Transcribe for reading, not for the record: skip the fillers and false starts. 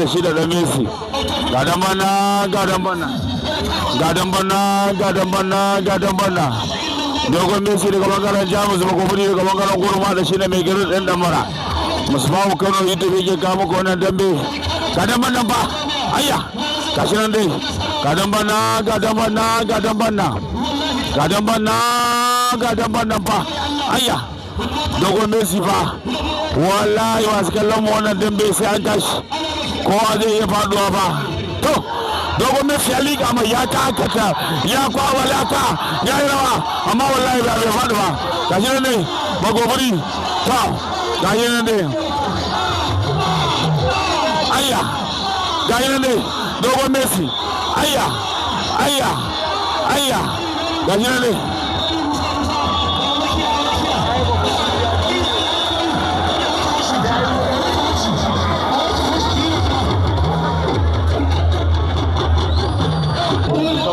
Da shi da dan Messi. Ga dan bana, ga dan bana, ga dan bana, ga dan bana, ga dan bana. Dogon Messi daga bangaren Jamus, Bagobiri daga bangaren Gurma da shi ne mai girin ɗin dan mara. Musbahu Kano YouTube yake kawo muku wannan dambe. Ga dan bana ba, ayya, gashi nan dai. Ga dan bana, ga dan bana, ga dan bana, ga dan bana, ga dan bana fa, ayya. Dogon Messi fa. Wallahi masu kallon mu, wannan dambe sai an tashi, kowa zai iya faduwa fa. To, Dogon Messi ya liƙa mai, ya takata, ya kwaba laka, ya yi rawa, amma wallahi ba bai faɗi ba. Gashi nan dai, Bagobiri. To, gashi nan dai, ayya, gashi nan dai, Dogon Messi, ayya, ayya, ayya, gashi nan dai.